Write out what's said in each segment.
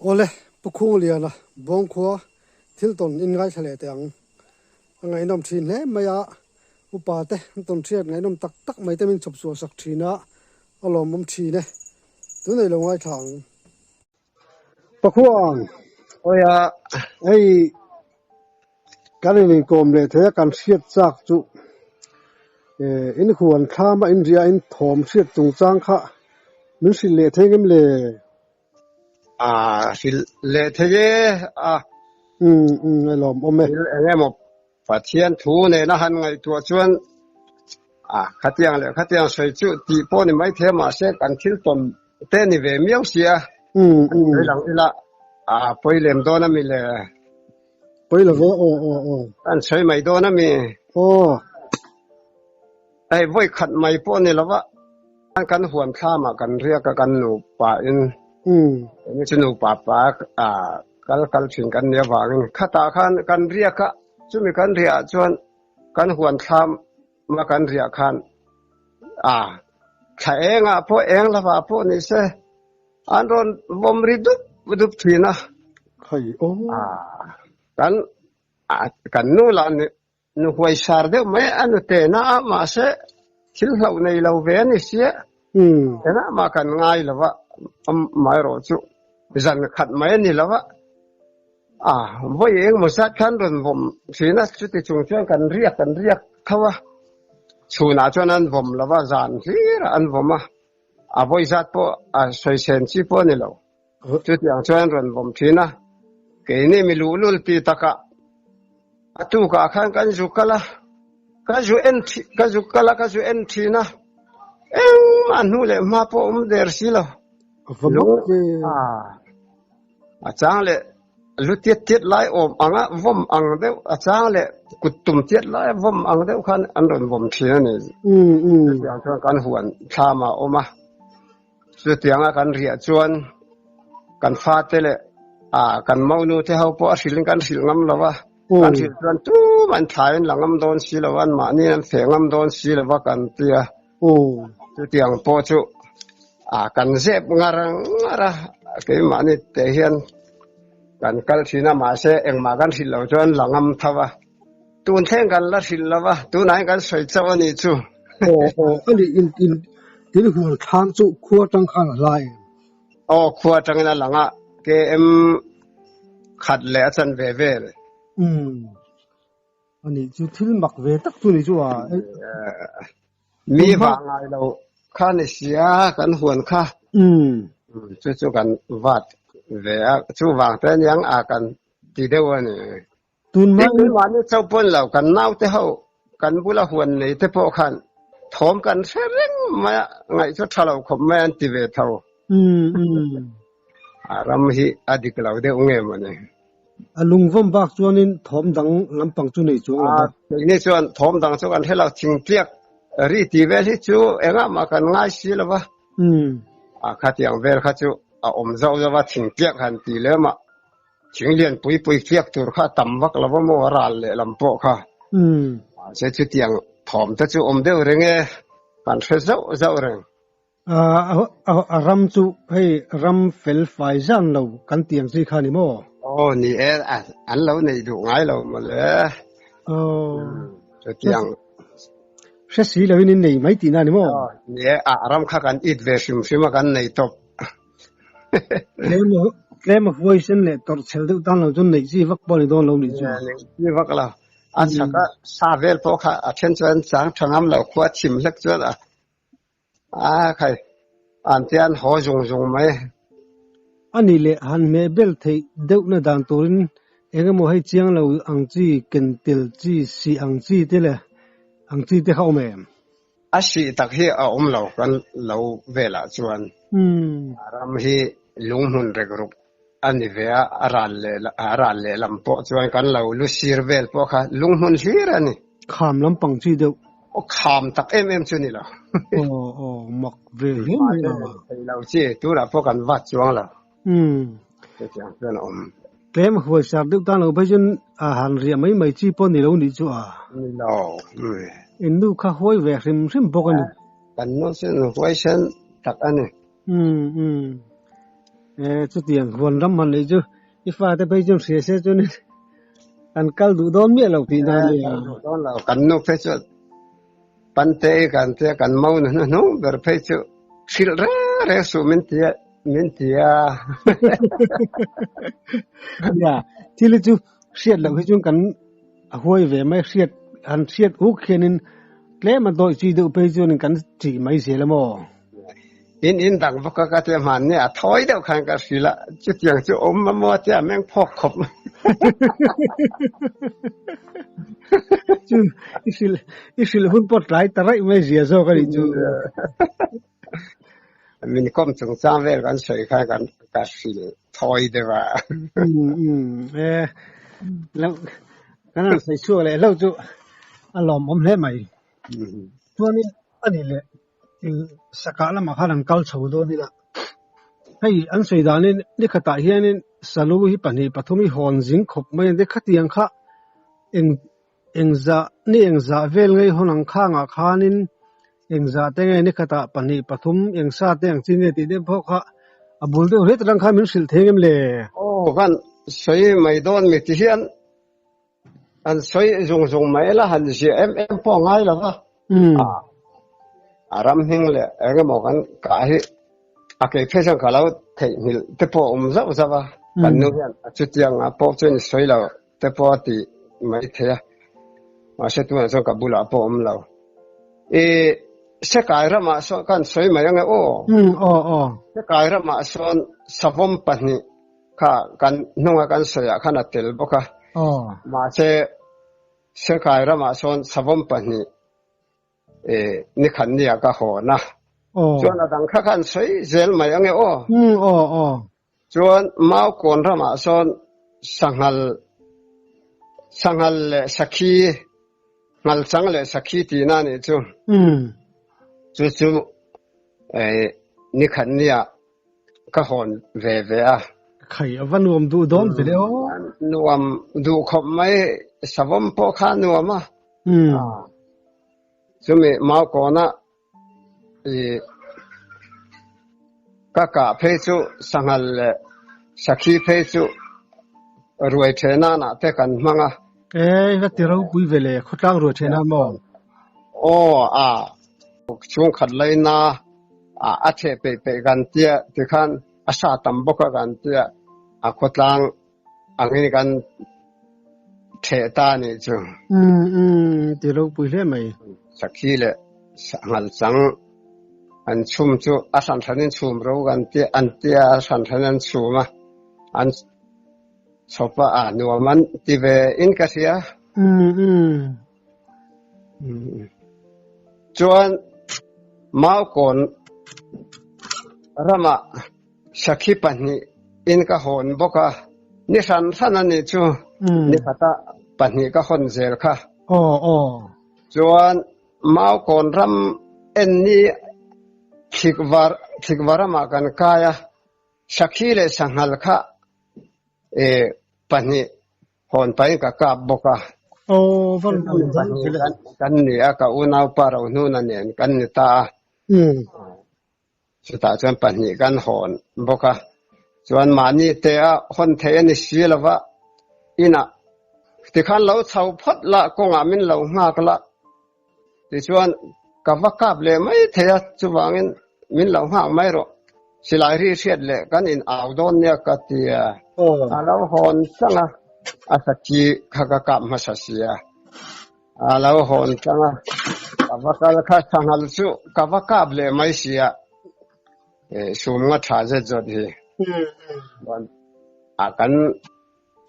Awle, Pu Khungliana Bawngkhua thil tawn in ngaithla leh teh ang. A ngaihnawm thin hle mai a, upa te an tawn hriat ngaihnawm tak tak mai te min chhawp chhuah sak thin a, a lawmawm thin e. Tunei lo ngaithla ang. Pakhuang, Awia. Hei kan in inkawm leh thei a, kan hriat chak chu in huan thlam a inria in thawm hriat chungchang kha min hrilh leh thei ngem le? A hrilh leh thei e a. Umm umm a lawmawm e. Thil eng emaw Pathian thu nena han ngaihtuah chuan a khatiang leh khatiang sawi chu tih pawh ni maithei a mahse kan thil tawn te ni ve miau si a. Sawi lang ila a pawi lem dawn a mi le? Pawi lo ve aw aw aw. Kan sawi mai dawn a mi? Aw. Hei vawi khat mai pawh ni lova kan huan thlamah kan riak a kan nupa in enge chu nupa pa kal kal thin kan nih avangin khatah khan kan riak a chumi kan riah chuan kan huan thlam a kan riah khan a thla engah pawh eng lamah pawh ni se an rawn vawm ri dup dup thin a kan kan nu lah ni Nu huaisar deuh mai a nute na a, mahse thil hlauh nei lo ve a ni sia. Engah mah kan ngai lo va, amaherawh chu zan khat mai a ni lo va. A, vawi engemaw zat khan rawn vawm thin a, chuti chung chuan kan riak kan riak tho a. Chhunah chuan an vawm lo va, zan hlirah an vawm a, a vawi zat pawh a sawi sen chi pawh a ni lo. Chutiang chuan rawn vawm thin a, keini mi luhlul ti takah a tukah khan kan zu kal a, ka zu en ka zu kal a, ka zu en thin a, engmah hnu leh hma pawh awm der si lo. A chang leh lu tiat tiat lai awm ang a, vawm ang deuh, a chang leh kut tum tiat lai vawm ang deuh khan an rawn vawm thin a ni. Chutiang chuan kan huan thlam a awm a. Chutianga kan riah chuan kan fate leh kan monu te ho pawh a hrilhin kan hrilh ngam lo va, kan hrilh chuan tum an thlaiin la ngam dawn si lo va, anmahni an feh ngam dawn si lo va kan ti a. Chutiang pawh chu kan zep ngar ngar a, keimahni te hian kan kal thin a, mahse engmah kan hrilh loh chuan la ngam tho a. Tun thleng kan la hrilh lo va, tunah hian kan sawi chauh a nih chu. Aw aw, a nih in in in hual thlang chu khua atang khan a hla em? Aw, khua atangin a lang a, KM khat leh a chan ve vel. Umm, a nih chu thil mak ve tak chu ni chu a. Mi vah ngai lo kha ni sia kan huan kha. Umm. Chu chu kan vat ve a, chuvang te aniang a kan ti deuh a ni. Tun hma in mahni chauh pawn lo kan naute ho kan bula huan nei te pawh khan thawm kan hre reng mai a, ngaih chu tha lo khawp mai an ti ve tho. A ram hi a dik lo deuh nge mawni. A lungvawm bak chuanin thawm dang lampang chu nei chuang lo va. Keini chuan thawm dang chu kan hre lo, thingtliak ri ti vel hi chu engah mah kan ngai si lo va. A khatiang vel kha chu a awm zauh zauh a, thingtliak han ti lem a. Thing lian pui pui fiak tur kha a tam vak lo va maw a ral leh lam pawh kha. Mahse chutiang thawm te chu awm deuh reng e, kan hre zauh zauh reng. A ram chu hei ram fel fai zan lo kan ti ang chi kha ni maw? Aw ni e, an lo nei duh ngai lo maw le. Aw. Chutiang. Hre si loin in nei mai tihna ni maw? Aw ni e, a ram kha kan it ve hrim hrim a kan nei tawp. Tlem a huaisen leh tawrh chhel deuh tan lo chuan neih chi vak pawh a ni dawn lo nih chu. Neih chi vak lo. A chhak a sa vel pawh kha a then chuan chang tha ngam lo khua chim hlek chuan a a khai an te an haw zung zung mai. A nih leh han hmeh bel theih deuhna dan turin eng emaw hei chiang lo ang chi, ken tel chi, sih ang chi te leh ang chi te kha awm em? A sih tak hi a awm lo kan lo velah chuan a ram hi lunghmun rek ruk a ni ve a, a ral leh a ral leh lam pawh chuan kan lo lu sir vel pawh kha lunghmun hlir a ni. Kham lampang chi deuh. Aw kham tak em em chu ni lo. Aw aw mak ve hle mai a. Thei lo chi tunah pawh kan vat chuang lo. Chutiang chuan a awm. Tlem huaisar deuh tan lo phei chuan a han riah mai mai chi pawh ni lo nih chu a. Ni lo. In nu kha huai ve hrim hrim bawk a ni. Kan nu chu nu huaisen tak a ni. E chutiang huan ram han neih chu i fate phei chuan hria se chuanin an kal duh dawn miah lo tih na nia. Kal duh dawn lo. Kan nu phei chu pante i kan tia kan mo nu hnuhnung ber phei chu hrilh reng reng suh min tia min tia. Nia, thil hi chu hriat loh hi chuan kan a huai ve mai hriat han hriat uk hianin tlem a dawih chi deuh phei chuanin kan ṭih mai zel a maw? In in dang bawk a ka tia hmanni a thawi deuh khan ka hrilh a, chutiang chu awm a maw tia meng phawk khawp mai. Chu i hrilh i hrilh hun pawh tlai ta raih mai zia zawk a nih chu. Min kawm chungchang vel kan sawi khan kan ka hrilh thawi deuh a. Um um e lo kan han sawi chhuak leh hlauh chu a lawmawm hle mai. Chuanin a nih leh Sakah lamah khan an kal chho dawn ila, hei an sawi danin ni khatah hianin salu hi pahnih pathum hi hawn zing khawp mai a ni. Khatiang kha eng engzah ni engzah vel ngei hawn ang khangah khanin engzah te nge ni khatah pahnih pathum eng sa te ang chi nge tih deuh pawh kha a bul deuh hret atang khan min hrilh thei ngem le? Aw kan sawi mai dawn mi ti hian An sawi zung zung mai la han ziah em em pawh a ngai lo va. A ram hming leh eng emaw kan kah hi a kei phei chuan ka lo theihnghilh te pawh a awm zauh zauh a. Kan nu hian a chutiang ah pawh chuan i sawi lo te pawh a ti mai thei a. Mahse tunah chuan ka bulah pawh a awm lo. I Sekai ramah sawn kan sawi mai ange aw. Sekai ramah sawn savawm pahnih Kha kan hnunga kan sawiah khan a tel bawk a. Mahse, Serkai ramah sawn savawm pahnih ni khat nia ka hawn a. Chuan a dang kha khan sawi zel mai ange aw. Chuan Maukawn ramah sawn sanghal, sanghal leh sakhi, nghalchang leh sakhi tihna a nih chu. Chu chu ni khat nia Ka hawn ve ve a. Khai a va nuam duh dawn ve le aw. Nuam duh khawp mai, savawm pawh kha a nuam a. Chumi Maukawna i ka kah phei chu sanghal leh sakhi phei chu ruai ṭhe nanah te kan hmang a. E, va ti ropui ve le, khawtlang ruai ṭhe nan maw? Aw, a chhungkhat laina a theh peih peih kan tia tikhan a sa tam bawk a kan tia a khawtlang angin kan theh ta a nih chu. Umm umm ti ropui hle mai. Sakhi leh sanghal chang an chhum chu a hran hran in chhum ro kan tia an tia a hran hran an chhum a an chhawp a a nuam an ti ve in ka hria. Umm umm. Chuan Maukawn ramah sakhi pahnih in ka hawn bawk a, ni hran hran a nih chu ni khata pahnih ka hawn zel kha. Chuan Maukawn ram en ni Thlikva ramah kan kai a, sakhi leh sanghal kha pahnih Hawn pahin ka kap bawk a. Aw, van nuam dawn ve le. Kan ni a, ka unaupa Rohnuna nen kan ni ta a. Chutah chuan pahnih kan hawn bawk a. Chuan mahni te a hawn thei a ni si lo va, inah tikhan lo chho phawt la, kawngah min lo nghak la. Tichuan, ka va kap leh mai thei a, chuvangin min lo nghak mai rawh. Silai ri hriat leh kan in au dawn nia ka ti a. A lo hawn tlang a, a sakhi kha ka kap hmasa si a. A lo hawn tlang a, ka va kal kha sanghal chu ka va kap leh mai si a. Sum nga tha zet zawt hi. A kan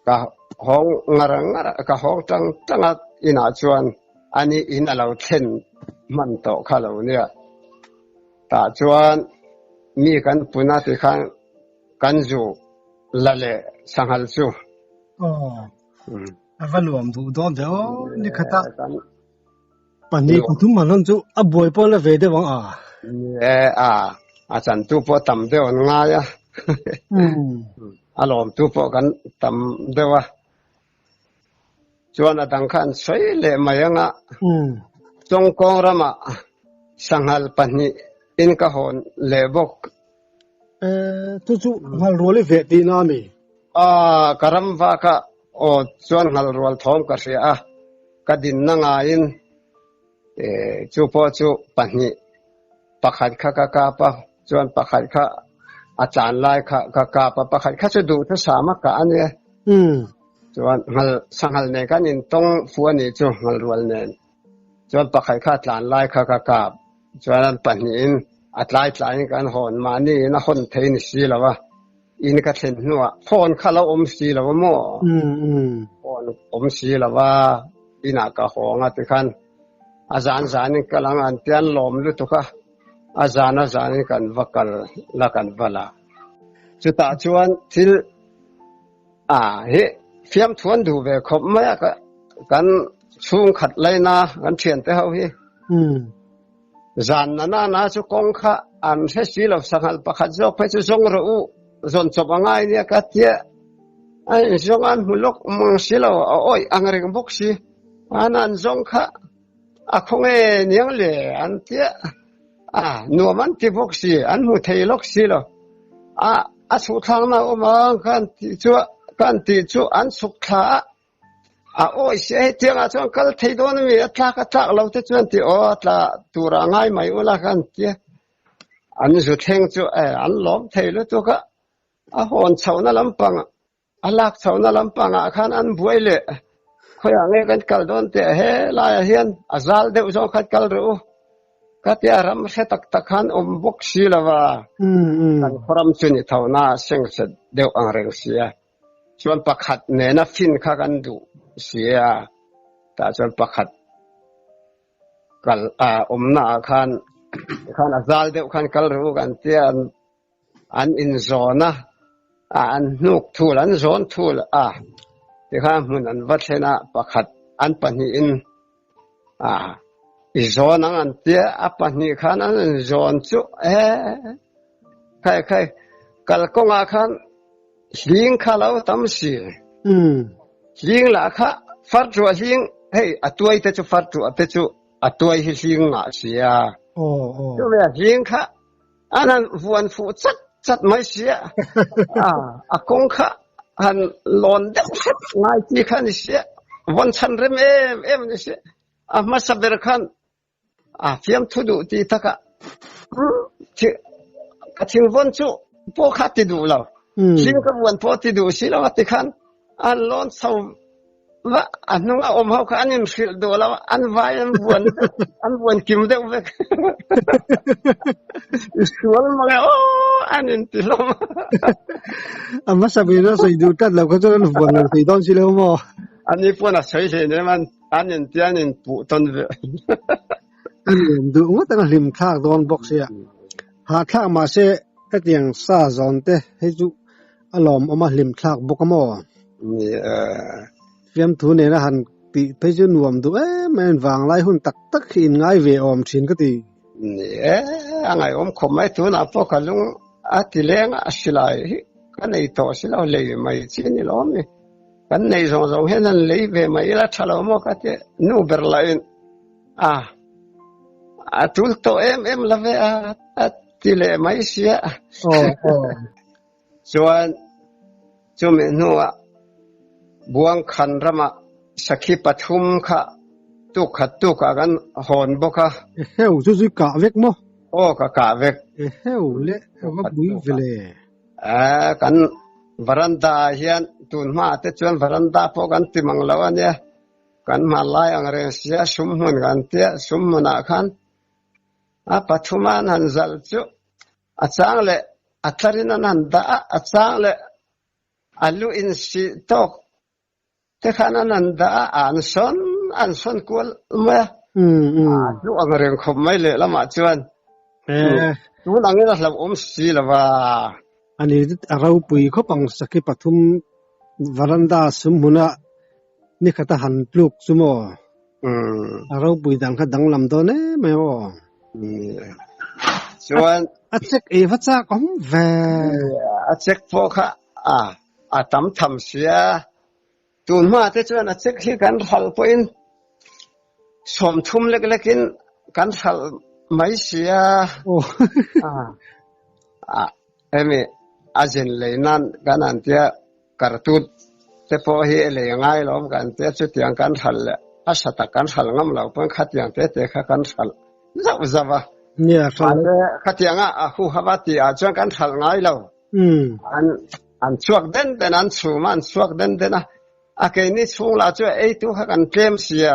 Ka hawng ngar ngar a, ka hawng tang tang a, inah chuan ani in a lo thlen hman tawh kha lo nia. Tah chuan mi kan pun a tikhan kan zu la leh sanghal chu. Aw, a va nuam duh dawn ve aw, ni khat a. Pahnih pathum han hawn chu a buai pawh la ve deuh ang a. Ni e, a, a chantu pawh tam deuh an ngai a. A lawmtu pawh kan tam deuh a. Chuan a dang kha an sawi leh mai ang a. Chawngkawng ramah sanghal pahnih in ka hawn leh bawk. Eh, chu chu nghal rual i veh tihna a mi? A, ka ram vak a, aw chuan nghal rual thawm ka hria a, ka dinna ngaiin eh, chu pawh chu pahnih pakhat kha ka kap a, chuan pakhat kha a tlan lai kha ka kap a, pakhat kha chu duhthusam a kah a nia. Chuan nghal sanghal nen kan intawng fu a nih chu nghal rual nen. Chuan pakhat kha a tlan lai kha ka kap. Chuan an pahnihin a tlai tlaiin kan hawn mahni in a hawn thei ni si lo a, in ka thlen hnuah phone kha lo awm si lo a maw? Phone awm si lo a, inah ka hawng a tikhan a zan zanin ka lang an tia an lawm lutuk a, a zan a zanin kan va kal la kan va la. Chutah chuan thil A hi fiamthu an duh ve khawp mai a, kan chhungkhat laina kan thiante ho hi. Zan na na na chu kawng kha an hre si lo, sanghal pakhat zawk phei chu zawng rawh u, zawn chawp a ngai nia ka tia. A inzawng an hmu lawk mang si lo, a awih ang reng bawk si. An an zawng kha a khaw nge niang le an tia. A, nuam an ti bawk si, an hmu thei lawk si lo. A, a chhuk thlakna a awm ang ka an tih chu, ka an tih chu an chhuk thla a, a awi si a, hetiangah chuan kal thei dawn a mi, a tlak a tlak lo te chuan ti aw, a tla turah a ngai mai ula ka an ti a. An zu thleng chu e, an lawm thei lutuk a, a hawn chhohna lampang A lak chhohna lampangah khan an buai leh khawiah nge kan kal dawn teh he laiah hian a zal deuh zawng khan kal rih u ka tia ram hre tak tak khan awm bawk si lo va, kan khawram chu ni tho na sengset deuh ang reng si a, chuan pakhat nena fin kha kan duh si a, tah chuan pakhat kal a awmna ah khan khan a zal deuh khan kal rih u kan tia An inzawn a, an hnuk thul, an zawn thul a, tikhan hmun an va thlen a, pakhat an pahnihin a i zawn ang an tia, a pahnih khan an inzawn chu e khai khai kalkawngah khan hling kha lo tam si, hling lah kha farṭuah hling, hei a tuai te chu farṭuah te chu a tuai hi hling ngah si a, chumi a hling kha An han vuan fuh chat chat mai si a, a kawng kha han lawn deuh hret ngai chi kha ni si a, vawn chhan rem em em ni si a, a hmasa ber khan a fiamthu duh ti takah ka thingvawn chu pawh kha ti duh lo, thing ka vuan pawh ti duh si lo a ti khan an lawn chho Va a hnung a awm ho kha an inhrilh duh lo an vai an vuan an vuan kim deuh vek. I sual mang e aw an inti hlawm. A hmasa ber a sawi duh tlat lo kha chuan an vuan lo thei dawn si lo maw? Ani pawn a sawi hle nem an an inti an inpuh tawn ve. A nuam duh ngawt ang a hlim thlak dawn bawk sia. Hahthlak mahse hetiang sa zawn te hei chu A lawmawm a hlim thlak bawk a maw? Ni e. Fiamthu nena han tih phei chu nuam duh em em vanglai hun tak tak hi in ngai ve awm thin ka ti. Ni e, a ngaihawm khawp mai tunah pawh ka lung a ti leng a silai hi ka nei tawh si lo lei mai chi ni lo mi. Kan nei zawng zawng hian an lei ve mai ila tha lo maw ka ti nu ber lahin a a tul tawh em em la ve a a ti leh mai sia. Aw aw. Chuan chumi hnuah Buangkhan ramah sakhi pathum kha tuk khat tukah kan hawn bawk a. Eheu, chu chu i kah vek maw? Aw, ka kah vek. Eheu le, va pui ve le. Eh, kan varanda ah hian tun hmaah te chuan varanda pawh kan ti mang lo a nia. Kan hmanlai ang reng sia sumhmun kan tia, sumhmunah khan a pathuma an han zalh chu A chang leh a tlarin an han dah a, a chang leh a lu insih tawk te khan an han dah a, an sawn an sawn kual mai a. A hlu ang reng khawp mai lehlamah chuan tun angin a hlauhawm si lo va. Ani a ropui khawp ang sakhi pathum varanda sum hmuna nikhat a han tluk chu maw? A ropui dan kha danglam dawn em mai aw. Chuan a check ei va chak awm ve. A check pawh kha a a tam tham sia. Tun hma te chuan a check hi kan hral pawhin 30 lek lekin kan hral mai sia. A Hemi a zin lei nan kan han tia kartut te pawh hi lei ngai lo awm kan tia chutiang kan hralh leh a hra tak kan hralh ngam lo pawn khatiang te te kha kan hralh zauh zauh a. Nia hralh. Mahse khatianga a huhava tih ah chuan kan hralh ngai lo. An an chhuak den den a, an chhum a, an chhuak den den a. A keini chhung lah chu eitu kha kan tlem sia.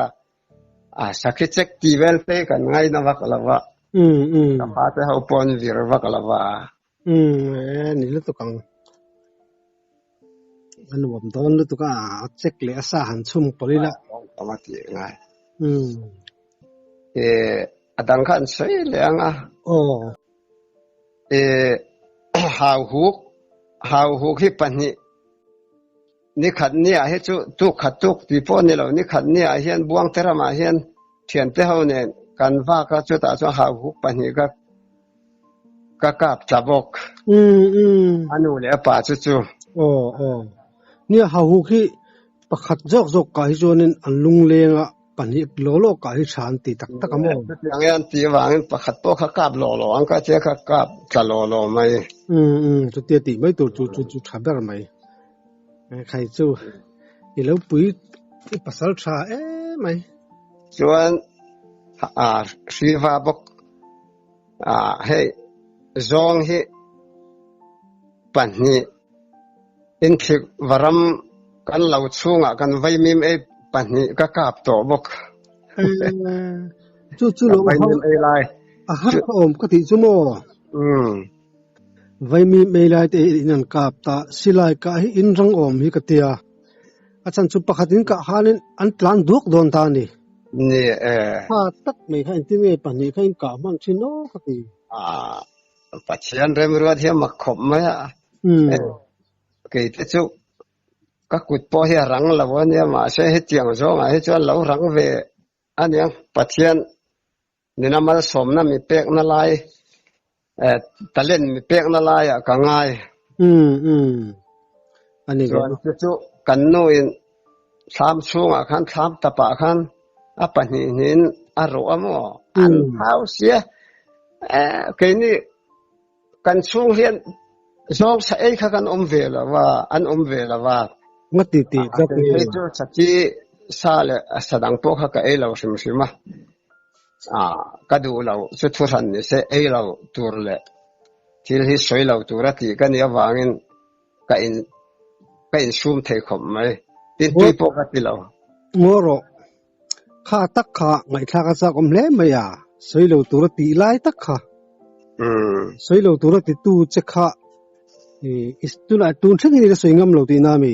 A sakhi chek tih vel te kan ngaina vak lo va. Ka pa te ho pawh an vir vak lo va. Umm ni lutuk ang. A nuam dawn lutuk a, a chek leh a sa han chhum pawlh ila. Awm a tih ngai. E a dang kha an sawi leh ang a. Aw. E hau huk, hau huk hi pahnih Ni khat nia hi chu tuk khat tuk ti pawh ni lo, ni khat nia hian Buangte ramah hian thiante ho nen kan vak a, chutah chuan hauhuk pahnih ka ka kap tla bawk. A nu leh a pa chu chu. Aw aw. Nia hauhuk hi pakhat zawk zawk kah hi chuanin an lungleng a, pahnih law law kah hi tha an ti tak tak a maw? Chutiang hian ti avangin pakhat pawh kha kap law law ang ka tia kha kap tla law law mai. Umm chutia tih mai tur chu chu chu tha ber mai. Khai chu i lo pui i pasal tha em mai. Chuan a hriva bawk a hei zawng hi pahnih inthlik varam kan lo chhungah kan vaimim ei pahnih ka kap tawh bawk. Chu chu lo vaimim ei lai. A har ka awm ka tih chu maw? Umm. Vaimi meilai te in an kap ta, silai kah hi in rang awm hi ka tia. A chhan chu pakhat in kah khanin an tlan duak dawn ta a ni. Ni e. Tha tak mai kha engtin nge pahnih kha in kah hman thin aw ka ti. Ah, Pathian remruat hi a mak khawp mai a. Kei te chu ka kut pawh hi a rang lo a nia, mahse hetiang zawngah hi chuan lo rang ve a nia. Pathian Nuna malsawmna mi pekna lai, talent mi pekna laiah ka ngai. Umm umm. A ni Chuan chu chu kan nuin thlam chhungah khan thlam tapah khan a pahnih hnihin a rawh a maw? An thau sia. Keini kan chhung hian zawng sa ei kha kan awm ve lo va, an awm ve lo va. Nga ti ti tlat nge? Hei chu saki sa leh sa dang pawh kha ka ei lo hrim hrim a. Ka duh lo chu thu hran ni se ei lo tur leh thil hi sawi lo tur a tih ka nih avangin ka in ka insum thei khawp mai. Tin tui pawh ka ti lo. Ngaw rawh. Kha tak kha ngaihthlak a chak awm hle mai a, sawi lo tur a tih lai tak kha. Sawi lo tur a titu che kha i tunah tun thleng hian i la sawi ngam lo tihna a mi?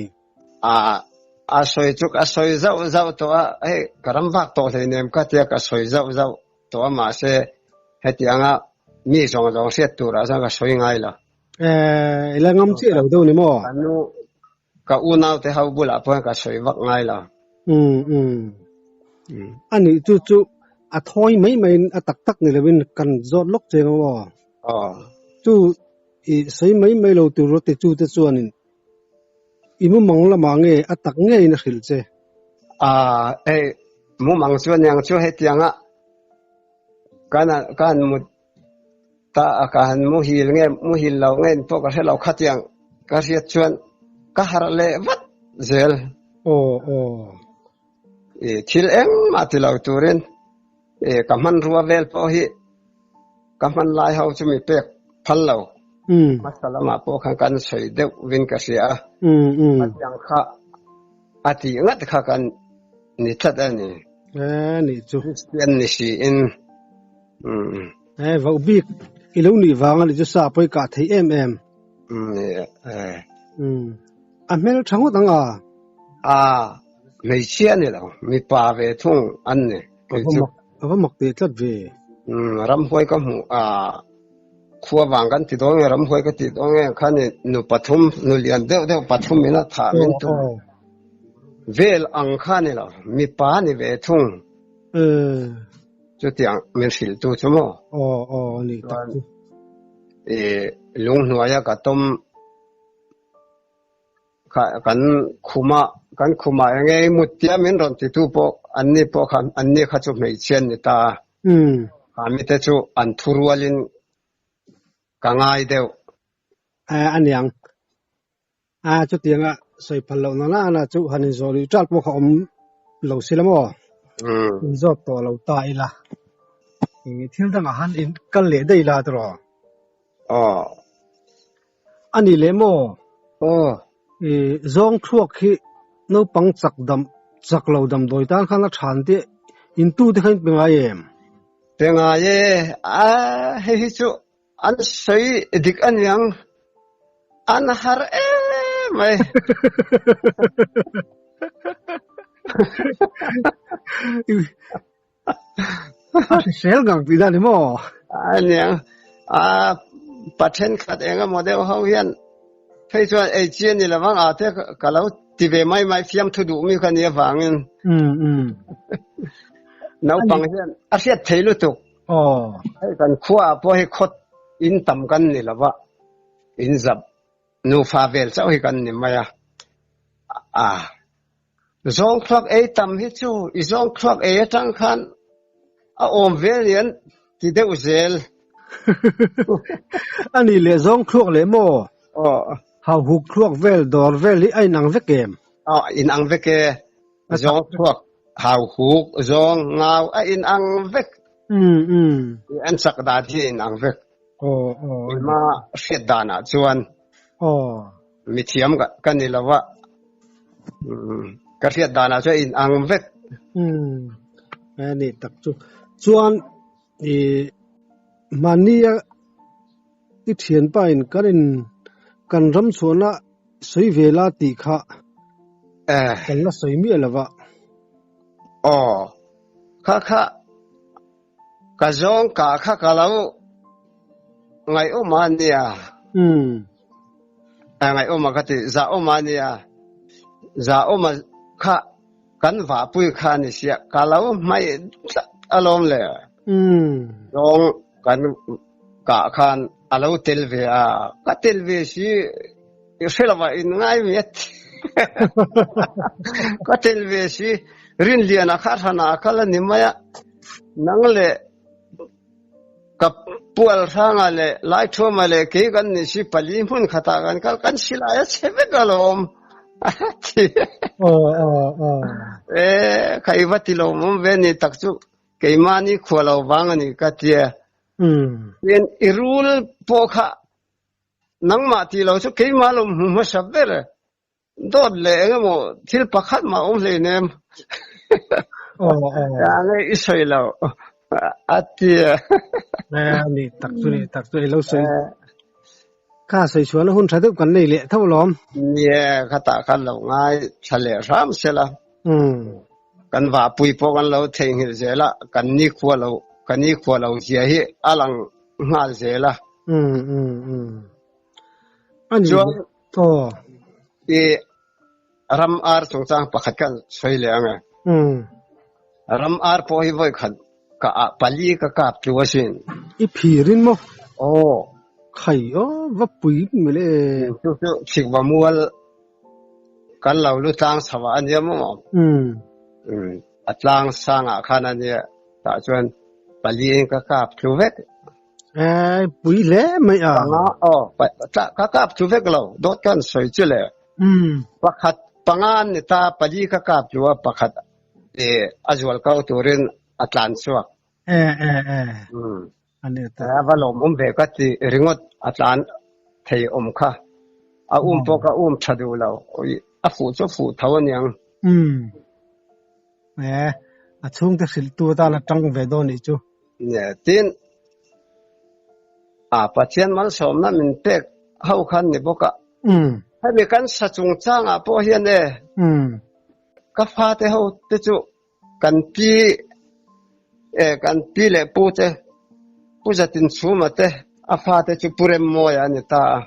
A sawi chu ka sawi zauh zauh tawh a, hei ka ram vak tawh hleinem ka tia ka sawi zauh zauh tawh a mahse hetianga mi zawng zawng hriat turah chuan ka sawi ngai lo. Eh, i la ngam chiah lo deuh ni maw? Ka nu, ka unaute ho bulah pawh hian ka sawi vak ngai lo. Um, um. Ani chu chu a thawi mai maiin a tak tak ni loin kan zawt lawk che maw? Aw. Chu i sawi mai mai lo tur ti chu te chuanin I mumang lamah nge a tak ngeiin a hrilh che? Aaa, hei mumang chu aniang chu hetianga kan ka han mut ta a ka han muhil nge muhil lo nge pawh ka hre lo khatiang ka hriat chuan ka harh leh vat zel. Aw aw. I thil engmah ti lo turin i ka hmanrua vel pawh hi Ka hman lai ho chu mi pek phal lo. Hmasa lamah pawh khan kan sawi deuh vin ka hria a. Hetiang kha a tih ngat kha kan ni tlat a ni. E nih chu. Kristian ni siin. E voh bik i lo nih vang a nih chu sa pawi kah theih em em. A hmel tha ngawt ang a. A hmeichhia ni lo, mipa ve thung an ni. A va mak teh tlat ve. Umm ramhuai ka hmuh a khua vang kan ti dawn nge ramhuai ka ti dawn nge khani nu pathum nu lian deuh deuh pathum in a thah min tum vel ang kha ni lo mipa ni ve thung chutiang min hrilh tu chu maw aw aw ani tak chu e lunghnuaia ka tawm Kan khuma kan khumah eng nge i mut tia min rawn titu pawh anni pawh kha anni kha chu hmeichhia an ni ta a. Kha mite chu an thu rualin ka ngai deuh. A niang. A chutianga sawi phal loh na na chu han inzawh luih ṭal pawh kha awm lo si la maw? Inzawt tawh lo ta ila. Thil dangah han in kal leh daih la tiraw? Aw. A ni leh maw? Aw. I zawng thluak hi naupang chak dam chak lo damdawi tan khan a than te in tu te kha in pe ngai em? Pe ngai e. A hei hi chu an sawi dik aniang an har em mai. A hrisel ngang tih dan ni maw? Aniang a pa thenkhat eng emaw deuh ho hian phei chuan ei chi a ni lo vang a te ka lo ti ve mai mai fiamthu duh mi kha ni avangin naupang hian a hriat thei lutuk. Hei kan khuaah pawh hei khawt in tam kan ni lo va, in zap nufa vel chauh hi kan ni mai a. A zawng thluak ei tam hi chu i zawng thluak ei atang khan a awm vel ni an ti deuh zel. A nih leh zawng thluak leh maw? Aw. Hauhuk thluak vel dawr vel hi a inang vek em? Aw, inang vek e. Zawng thluak hauhuk zawng ngau a inang vek. An chak dan hi a inang vek. Aw, aw. Keimah hriat danah chuan. Aw. Mithiam ka ni lo a, ka hriat danah chuan in ang vek. Umm, a ni tak chu. Chuan i mahnia i thianpa in kan in kan ram chhuahna sawi ve la tih kha kan la sawi miah lo va. Aw, kha kha Ka zawng kah kha ka lo ngaihawm a nia. Ngaihawm a ka ti, zahawm a nia. Zahawm a kha kan vahpui kha a ni sia, ka lo hmaih tlat alawm le. Zawng kan kah khan a lo tel ve a, ka tel ve si i hre lo ah in ngai mi a ti. Ka tel ve si, Rinliana kha hranah a kal a ni mai a. Nang leh ka pual hranga leh Laithuama leh kei kan ni si pali hmun khatah kan kal kan si lai a chhe vek alawm a ti. E kha i va ti lo mawm ve ni tak chu keimahni khua lo vang a ni ka tia. Tin i rul pawh kha nangmah ti lo chu keimah lo hmu hmasa ber. Dawt leh eng emaw thil pakhat mah awm hleinem. Enge i sawi lo a ti a. Ni tak chu ni tak chu i lo sawi. Kha sawi chhuahna hun tha deuh kan nei leh tho alawm. Nie, khatah khan lo ngai tha leh hram sela. Kan vahpui pawh kan lo theihnghilh zel a, kan nikhua lo, ka nikhua lo zia hi a lang nghal zel a. Chuan i ram ar chungchang pakhat khan sawi leh ang e. Ram ar pawh hi vawi khat ka ah pali ka kap tlu asin. I phirin maw? Aw. Khai aw va pui mile e. Chu chu chhikva mual kan lo lu tlang chho ah ania maw? A tlang sangah khan ania tah chuan pali in ka kap tlu vek. Eh, pui hle mai a. Panga, aw, ka kap chu vek lo, dawt kan sawi chu le. Pakhat panga an ni ta, pali ka kap chu a, pakhat e a zual ko turin a tlan chhuak. Eh, eh, eh. Ani ta. A va lawm awm ve ka ti ringawt a tlan thei awm kha. A um pawh ka um tha duh lo. A fuh chu a fuh tho aniang. Eh, a chhungte hrilh tu atan a tang ve dawn nih chu. Nia, tin, a Pathian malsawmna min pek ho khan ni bawk a. Hemi kan sa chungchangah pawh hian e, ka fate ho te chu kan pi e kan pi leh pu te, Pu Zatinchhuma te a fate chu Pu Remmawia a ni ta a.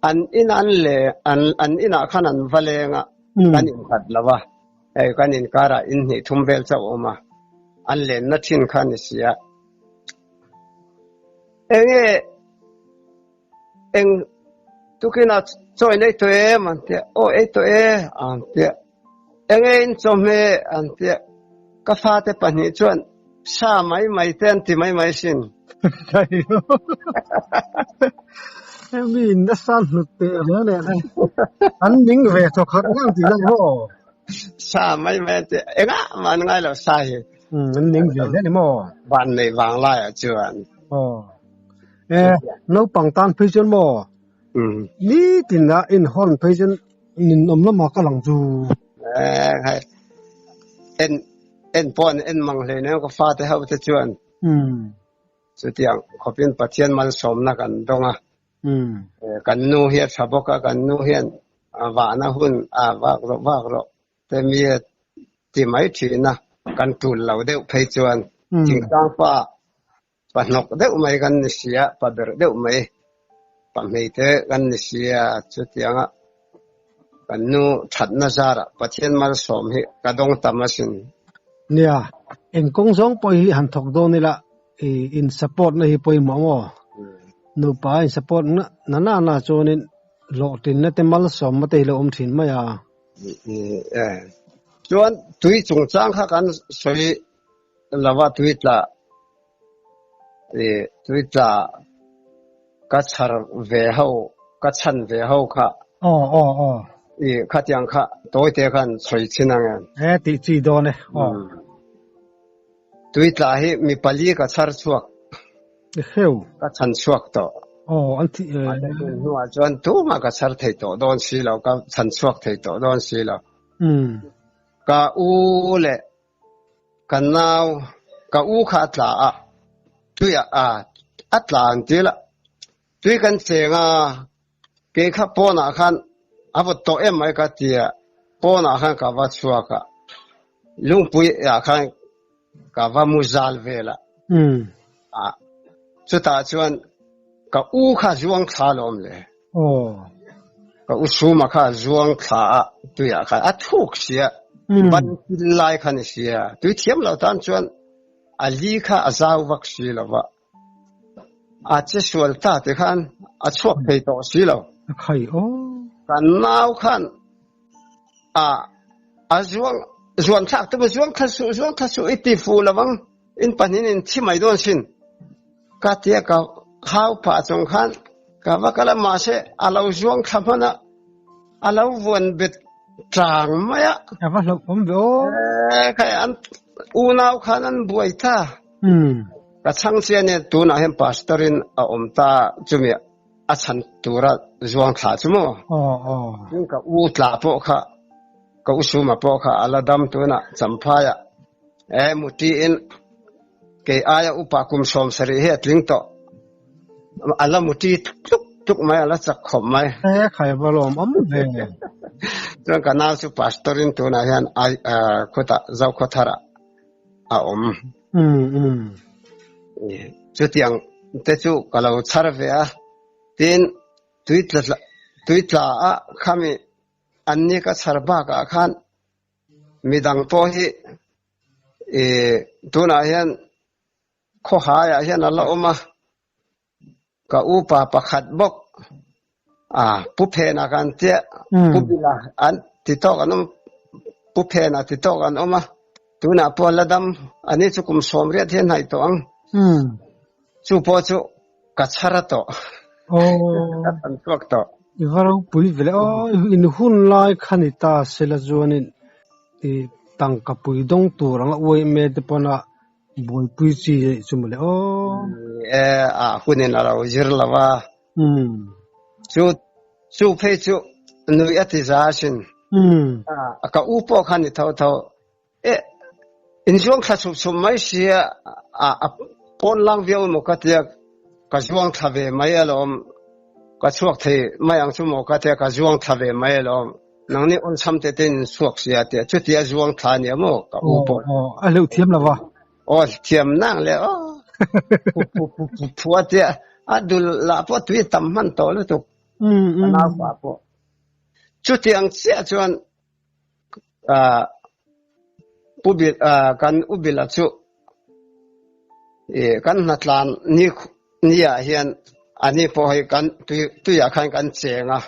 An in an le an an inah khan an va leng a, kan innghat lo a. Hei kan inkarah in hnih thum vel chauh a awm a, an lenna thin kha a ni si a. Enge eng tukinah chaw in ei tawh em an tia, aw ei tawh e an tia. Enge in chawhmeh an tia, ka fate pahnih chuan sa mai mai te an ti mai mai sin. Mi in nasa hnut teh reng nen hei an ning ve thaw khat ngang tih na ni maw? Sa mai mai an ti engah mah an ngai lo sa hi. Um an ning ve hle ni maw? Van nei vang lai ah chuan. Aw. E naupang tan phei chuan maw? Um. Nitin a in hawn phei chuan ninawm lamah ka lang chu. E hei en en pawh an en mang hleinem ka fate ho te chuan. Um. Chutiang khawpin Pathian malsawmna kan dawng a. Kan nu hi a tha bawk a, kan nu hian vahna hun a vak rawh vak rawh te mi a ti mai thin a, kan tul lo deuh phei chuan thingtlang pa pa hnawk deuh mai kan ni si a, pa berh deuh mai pa hmei te kan ni si a, chutianga kan nu thatna zarah Pathian malsawm hi ka dawng tam asin. Nia, eng kawng zawng pawh hi han thawk dawn ila i in support na hi pawimawh maw? Nupa in support na na na na chuanin hlawhtlinna te malsawmna te hi lo awm thin mai a. Chuan tui chungchang kha kan sawi lova tui tla i tui tla ka chhar ve ho ka chhan ve ho kha Aw aw aw. I khatiang kha tawite khan sawi chin ang em? E tih chi dawn e aw. Tui tla hi mi pali ka chhar chhuak. Hreu. Ka chhan chhuak tawh. Aw an thi e. Hnuah chuan tumah ka chhar thei tawh dawn si lo ka chhan chhuak thei tawh dawn si lo. Ka u leh Ka nau, ka u kha a tla a, tui a a, a tla an ti la, tui kan cheng a, kei kha pawnah khan a vawt tawh em mai ka ti a, pawnah khan ka va chhuak a, lungpui ah khan ka va mu zal vel a, a chutah chuan ka u kha zuang thla lawm le. Ka u Suma kha zuang thla a tuiah khan a thuk sia, ban pil lai kha ni sia. Tui thiam lo tan chuan a li kha a zau vak si lo va, a che sual ta te khan a chhuak thei tawh si lo. Kan nau khan a a zuang zuan thlak te zuang thla suh zuang thla suh i ti fu lovang in pahnih in thi mai dawn sin. Ka tia ka hau pah chung khan ka va kal a mahse a lo zuang thla hman a, a lo vuan bet tlang mai a. A va hlauh awm ve aw. E khai an unau khan an buai ta. Ka chhang chian nia tunah hian pastor in a awm ta chumi a chhan tura zuang thla chu maw. Aw aw. Tin ka u tla pawh kha ka u suma pawh kha a la dam tunah Champhai ah e muti in Kei aia upa kum 70 hi a tling tawh. A la muti tluk tluk mai, a la chak khawp mai. E khai va lawm awm ve. Chuan ka nau chu pastor in tunah hian ai khawtah Zokhawtharah a awm. Chutiang te chu ka lo chhar ve a. Tin, tui tla tui tla a khami anni ka chhar bakah khan midang pawh hi I tunah hian khawhaiah hian a la awm a, ka upa pakhat bawk a pu phena kan tia pu bila an ti tawk an awm pu phena ti tawk an awm a, tunah pawh la dam ani chu kum 80 hian hnaih tawh ang. Chu pawh chu ka chhar a tawh. Ka than chhuak tawh. I va ropui ve le aw, in hun lai kha ni ta sela chuanin i tangka pui dawng tur anga uaime te pawn a buaipui chi anih chu mawle aw. E a hunin a lo zir lo a. Chu chu phei chu nui a ti za asin. Ka u pawh kha ni tho tho. E in zuang thla chhup chhup mai sia a a pawn lang viau emaw ka tia ka zuang thla ve mai alawm ka chhuak thei mai ang chu maw ka tia ka zuang thla ve mai alawm nangni awlsam te te in chhuak sia tia chutia zuang thla ania maw ka u pawh a hleuh thiam lo va aw thiam nang le aw phua tia a dul lah pawh tui tam hman tawh lutuk ka nau pa pawh chutiang chiah chuan Pu Bil kan U Bila chu kan hnatlan ni ni ah hian ani pawh hei kan tui tuiah khan kan cheng a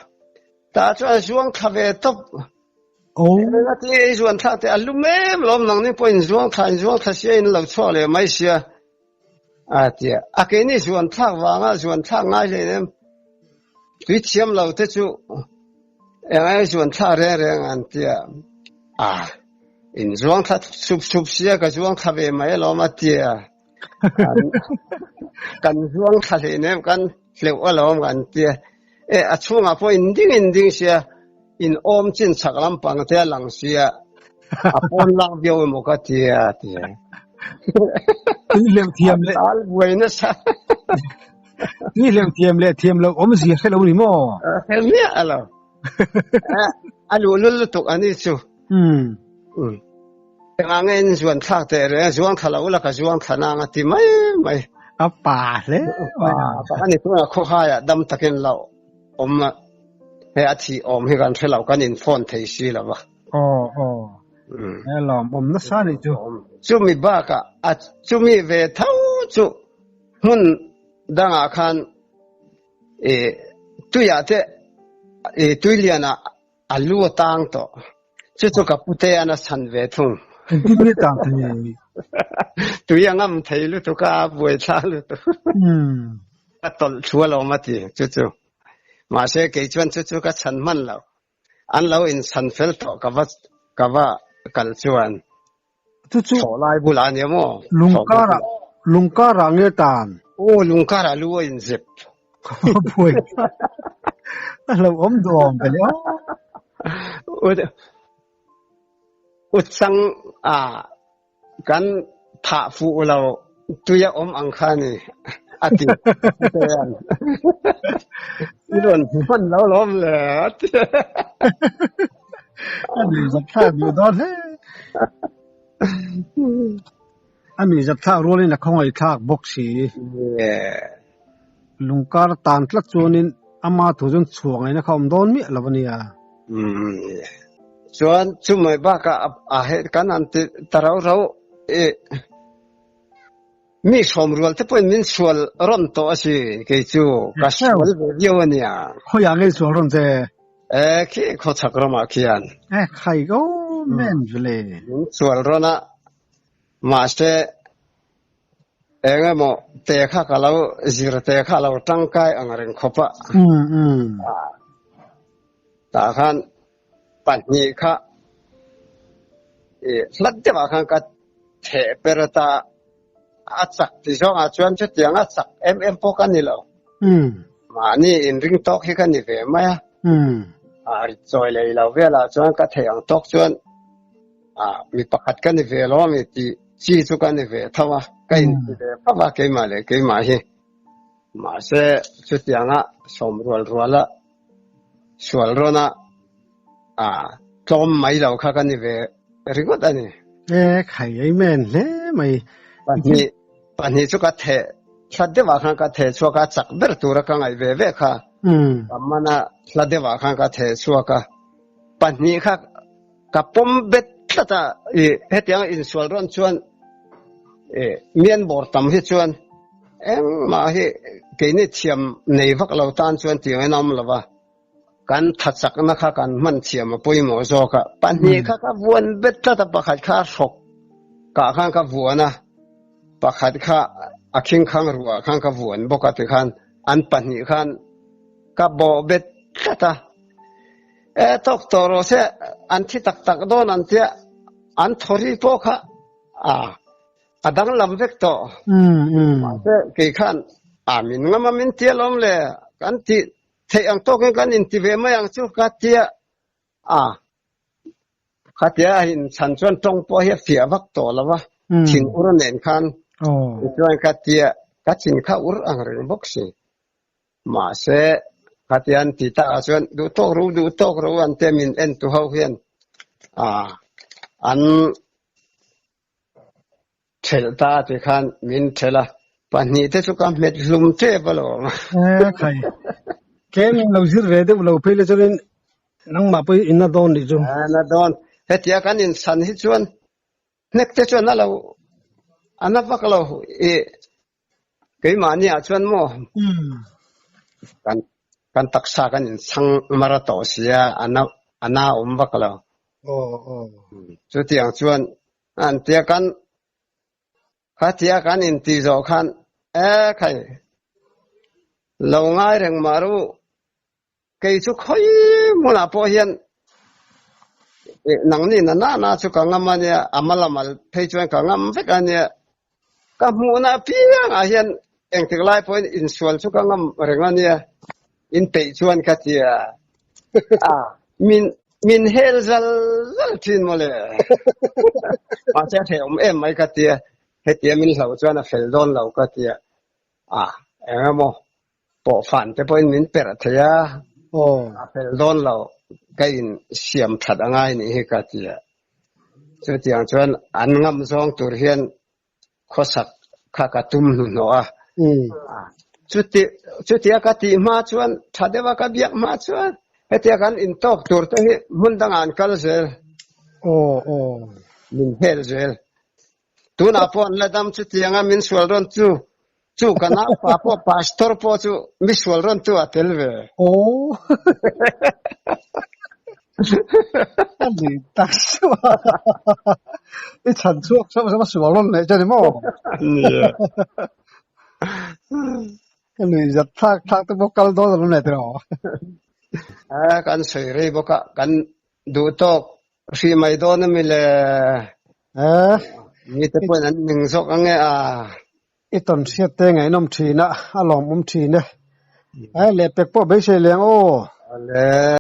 tah chuan zuang thla ve tawp ti ei zuan thlak te a lum em lawm nang ni pawh in zuang thla in zuang thla sia in lo chhuak leh mai sia a tia a keini zuan thlak vanga zuan thlak ngai hleinem. Tui thiam lo te chu eng ai zuan thla reng reng an tia. A in zuang thla sup sup sia ka zuang thla ve mai alawm a tia. Kan zuang thla hlei nem kan hleuh alawm kan tia. E a chhungah pawh in ding in ding sia in awm chin chhak lampang te a lang sia a pawn lak viau emaw ka tia tia. Tui hleuh thiam leh Tal buai nasa. Tui hleuh thiam leh thiam loh awmzia hre lo ni maw? Hre miah a lo. A luhlul lutuk a ni chu. Engah nge in zuan thlak teh reng, zuang thla lo la ka zuang thla nang a ti mai mai. A pa hle mai. A pa a ni tunah khawhaiah dam takin lo awm a, he a thih awm hi kan hre lo, kan in phone thei si lo va. Aw aw. He lawm awm nasa ni chu. Chumi bakah a chumi ve tho chu hmun dangah khan i tuiah te i tuilianah a lu a tang tawh. Chu chu ka pute an a chhan ve thung. Engtin nge tang thei? Tui a ngam thei lutuk a, a buaithlak lutuk. Ka tawlh thu alawm a ti chu chu. Mahse kei chuan chu chu ka chhan hman lo. An lo inchhan fel tawh ka va ka va kal chuan. Chu chu Thlawhlai bulah a nia maw? Lungkara lungkara nge tan? Aw lungkara lu a inzep. Buai a hlauhawm duhawm ve le aw. Utchang a kan thah fuh lo tui a awm ang kha ni a ti. I rawn hman lo lawm le a ti. A mi zat thlak duh dawn hle. A mi zat thlak rualin a khawngaih thlak bawk si. Lungkar tan tlat chuanin ama thu chuan chhuah ngaihna kha awm dawn miah lo a nia. Chuan chumai bakah a he kan han ti ta rau rau i mi sawm rual te pawhin min sual rawn tawh a si kei chu ka sual ve viau a nia. Khawiah nge sual rawn che? E khi khawchhak ramah khian. E khai ko men vele. Min sual rawn a mahse Eng emaw te kha ka lo zir te kha lo tangkai ang reng khawp a. Tah khan pahnih kha i hlat deuh ah khan ka theh per ta a chak ti zawng ah chuan chutiang a chak em em pawh ka ni lo. Mahni inring tawk hi ka ni ve mai a. A rit chawi lei lo vel ah chuan ka theih ang tawk chuan mi pakhat ka ni ve lo a mi tih Chi chu ka ni ve tho a, ka inti ve phauh a keimah leh keimah hi. Mahse, chutianga sawm rual ruala sual rawna tlawm mai lo kha ka ni ve ringawt a ni. E, khai ei men hle mai. Pahnih, pahnih chu ka theh hla deuhah khan ka theh chhuak a, chak ber tura ka ngaih ve ve kha. Ka mana hla deuhah khan ka theh chhuak a, pahnih kha Ka pawm bet tlat a, i hetiang insual rawn chuan i mian bawr tam hi chuan engmah hi keini thiam nei vak lo tan chuan tiang in a awm lo va, kan tha chakna kha kan hman thiam a pawimawh zawk a, pahnih kha ka vuan bet tlat a, pakhat kha a hrawk kah khan ka vuan a, pakhat kha a khingkhang ruah khan ka vuan bawk a tikhan an pahnih khan ka bawh bet tlat a. E tawk tawh rawh se, an thi tak tak dawn an tia, an thawri pawh kha a a danglam vek tawh. Mahse kei khan a min ngam a min tia lawm le, kan tih theih ang tawkin kan inti ve mai ang chu ka tia a. Khatia a inchhan chuan tawng pawh hi a fiah vak tawh lo va, thin ur nen khan tichuan ka tia ka thin kha ur ang reng bawk si. Mahse, khatia an ti takah chuan duh tawk ru, duh tawk ru an tia min en tu ho hian an thelh ta a ti khan min thelh a, pahnih te chu ka hmet hlum tep alawm. E khai, tlem in lo zir ve deuh lo phei le chuanin nangmah pawh in na dawn nih chu. Na dawn, hetia kan inchhan hi chuan hnek te chuan a lo a na vak lo i Keimahni ah chuan maw kan kan taksa kan inchhang mar a tawh sia a na a na awm vak lo. Chutiang chuan an tia kan khatia kan inti zawh khan e khai lo ngai reng mah ru. Kei chu khawi hmunah pawh hian nangni na na na chu ka ngam a nia, a mal a mal phei chuan ka ngam vek a nia. Ka hmuhna apiangah hian engtik lai pawhin insual chu ka ngam reng a nia, inpeih chuan ka ti a, a min min hel zal zal thin mawle. Mahse a hrehawm em mai ka ti a, hetia min hlauh chuan a fel dawn lo ka ti a, a engemaw pawhfan te pawhin min perh thei a, a fel dawn lo, ka in siam that a ngai nih hi ka ti a. Chutiang chuan an ngam zawng tur hian khawsak kha ka tum hnuhnawh a. Chuti chutia ka tih hma chuan tha deuha ka biak hma chuan hetia kan intawk tur te hi hmun dangah an kal zel. Min hel zel. Tunah pawh an la dam chutianga min sual rawn chu chu ka naupa pawh pastor pawh chu mi sual rawn tu a tel ve. Aw a ni tak chu a i chhan chhuak chauh chuan a sual rawn leh che ni maw? Nia. Ka nuih zat thlak thlak te pawh kal dawn alawm le tiraw. A kan sawi rei bawk a kan Duh tawk hrih mai dawn a mi le? Eh. Mite pawhin an ning zawk ang e a. I tawn hriat te ngaihnawm thin a, a lawmawm thin e. Eh, lehpek pawh beisei leng aw. Awle.